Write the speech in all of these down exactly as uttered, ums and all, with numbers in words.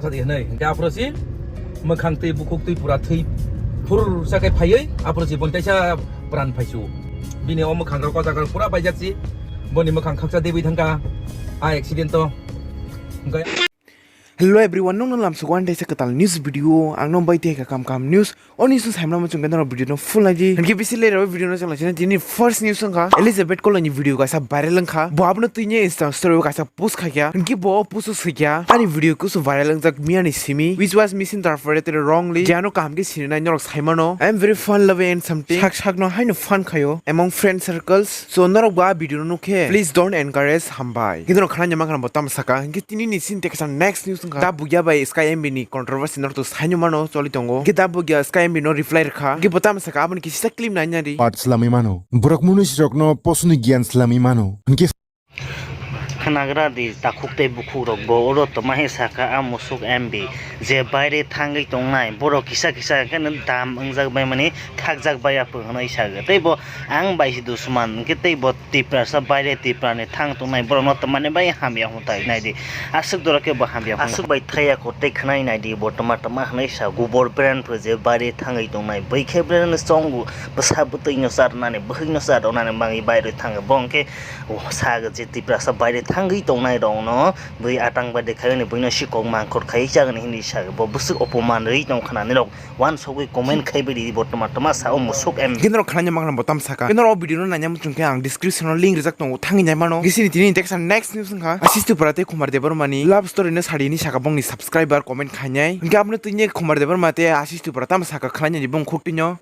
Di hwnwi hwnkhe aphuru si mwkhang twi bukhuk twi pura thwi phursa khe phaiwi aphuru si boni kaisa pran phaisu. Bini o mwkhang rok o jaga rok pura baijak si. Boni mwkhang khaksa debwi thangkha a accident o. Hwnkhe Hello everyone, nokno lamsok one day sa kwtal news video ang no bai tei kam kam news. Oni sung saimano muchung kena video no full naidi. Hwnkhe bisi lera video no chwng laisina tini first news wngkha Elizabeth Koloni video kaisa viral wngkha. Bo abono tini Insta story o kaisa post khaikya. Hwnkhe bo post o swikya ani video kusu viral wngjak miyani simi which was misinterpreted wrongly. Jano kaham khe sinina norok saimano. I am very fun loving and something. Sak sak no haino fun khayo among friend circles. So norok bo a video no nukhe please don't encourage, hambai. Kintu norok khana nyama khana bo tamo saka. Hwnkhe tini ni sini teksa next news wngkha. Da bugya bai Sky M B ni controversy norok to saino mano choli tongo. Hwnkhe da bugya Sky M B no reply rwkha. Hwnkhe bo tamo saka aboni kisa clip nai nari. Part slamwi mano. Borok munush rokno posoni giyan slamwi mano. Hwnkhe Khwnagra di takhuk tei bukhuk rok bo oro toma he saka a musuk M B je baire thangwi tongnai borok kisa kisa khe dam wngjak bai mani thakjak bai aphu hwnwi sago. Tei bo ang bai se dusman hwnkhe tei bo Tiprasa baire Tiprani thang tongnai borokno tongmani bai hamya hwntai naidi. Aswk doro khe bo hamya hwn. Aswk bai thaya kho tei khwnai naidi bo toma toma hwnwi sa gubor brand pho je baire thangwi tongnai. Bai khe brand chongo bwsa bwtwi no charnani bwhwi no charnani mangwi baire thango. Bo hwnkhe sago je Tiprasa baire thangwi tongnai rokno bwi atang bai de khaini buino sikok mangkhor khai chagani hinwi sago. Bo bwswk opoman rwi tong khnani rok. Wansugwi comment khai bai di bo toma toma sa o musuk M B. Kintu norok khana nyama khana bo tamo saka. Kintu norok o video no naina muchung khe ang description o link rijak tongo thangwi nai mano. Gisini tini teksa next news wngkha Ashish Tripura tei Kumar Debbarma ni love story no sadi hinwi saka bongni subscriber comment khainai. Hwnkhe abono tini Kumar Debbarma tei Ashish Tripura tamo saka khwlainani bong khuk twi no.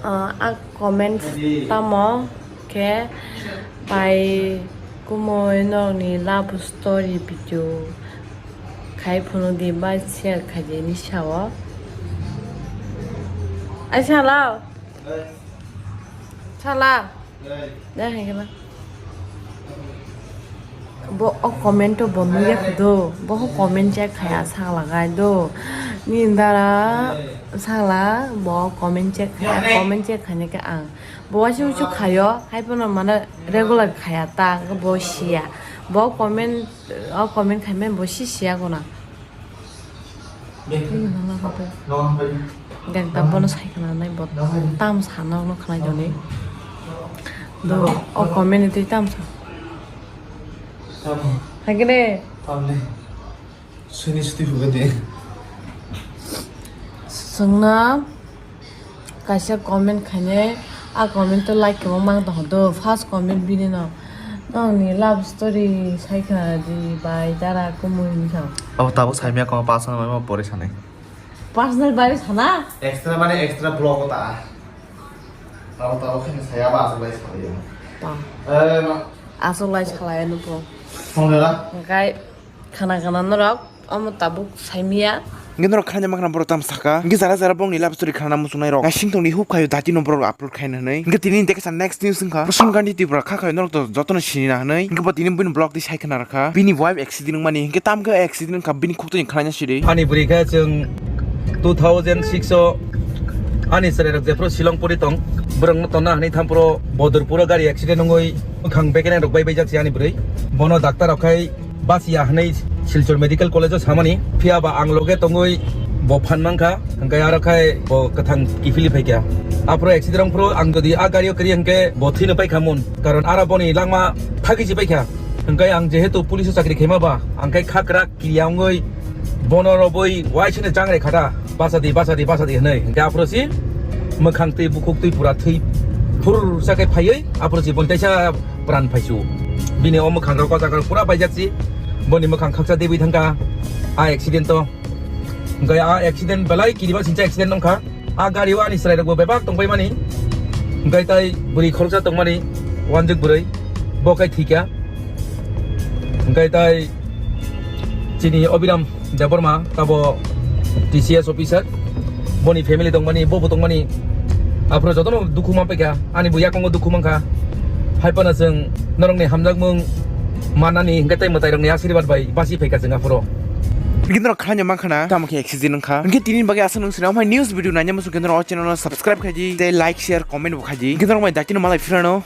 Ah, a comment tamo khe pai kumui norokni love story video khai phunuk di ba share khai di hinwi sao. Ai sala. Sala. Dai hai gana. Bo o comment o bo nugya kho do. Bo ho comment check khaya sala gai do. Ni dara sala bo comment check khaya comment check khaini khe ang. Bo waisa waisa khayo hai phano mane regular khaya ta bo siya. Bo comment o comment khaimani bo si siya gona. Deng ta bono sai khna nai bo tam sana no khna joni. Do o comment twi tam sa. Hagene. Suni suti huga de. Sungna. Kaisa comment khainai, a comment o like kwbangma wng tongkha do, first comment bini no, nokni love story sai khna di bai dara kumui wngkha. Abo tabuk saimya kong personal bai ma pore sanai. Personal bai sana? Extra mane extra vlog o ta. Abo tabuk khaina saya ba aswk bai sabai ya. Ta. Eh, ma. Aswk lai salai no po. Songlela. Hwnkhe Khana khana norok omo tabuk saimiya. Hwnkhe norok khana ma khana borok tamo saka. Hwnkhe jara jara bongni love story khana muchungnai rok. Naising tongdi huk khayo dati no borok upload khaina hwnwi. Hwnkhe tini hwnkhe kisa next news wngkha. Roshan Gandhi Tripura kha khayo norok to jotono sinina hwnwi. Hwnkhe bo tini bini vlog di sai khana rwkha. Bini wife accident wngmani. Hwnkhe tamo khe accident wngkha bini khuk tongni khana sidi. Ani bwrwi khe chwng two thousand six o ani chwrai rok jephuru Shillong puri tong. Borok no tonna hwnwi thampuro Bodorpuro gari accident wngwi bwkhang bekereng rok bai baijak si ani bwrwi. Bono doctor rok khai basiya hwnwi Silchar Medical College o samani, phiya ba ang loge tongwi bo phan mankha, hwnkhe aro khai bo kwthang kiphilwi phaikha. Aphuru accident wngphuru ang jodi a gari o kwrwi hwnkhe bo thwino paikha mun, karon aro boni langma thagwi si paikha. Hwnkhe ang jehetu police o chakri khaima ba, ang khai khakra kiya wngwi bono robwi waisano changrai khata, bachadi, bachadi, bachadi hwnwi. Hwnkhe aphuru si mwkhang twi bukhuk twi pura thwi phursa khe phaiwi aphuru si boni kaisa pran phaisu. Bini o mwkhang rok o jaga rok pura baijak si. Boni mwkhang khaksa debwi thangkha a accident o. Hwnkhe a accident belai kiriba sincha accident wngkha. A gari o ani chwrai rok bo bebak tongpai mani. Hwnkhe tai bwrwi khoroksa tongmani wanjwk bwrwi bo khe thwikha. Hwnkhe tai chini Obiram Debbarma tabo T C S officer, boni family tongmani, bo bo tongmani, aphuru jotono dukhu manpaikha, ani bo yakongo dukhu mankha. Hai phano chwng norokni hamjakmung mannani hwnkhe tei mwtairokni asirwad bai basi phaikha chwng aphuru. Hwnkhe norok khana mankha na, tamo khe accident wngkha. Hwnkhe tini bagwi aswk nwng swnam hai news video naina muchung khe norok o channel no subscribe khai di, tei like, share, comment bo khai di. Hwnkhe norok bai dakti no malai phirano.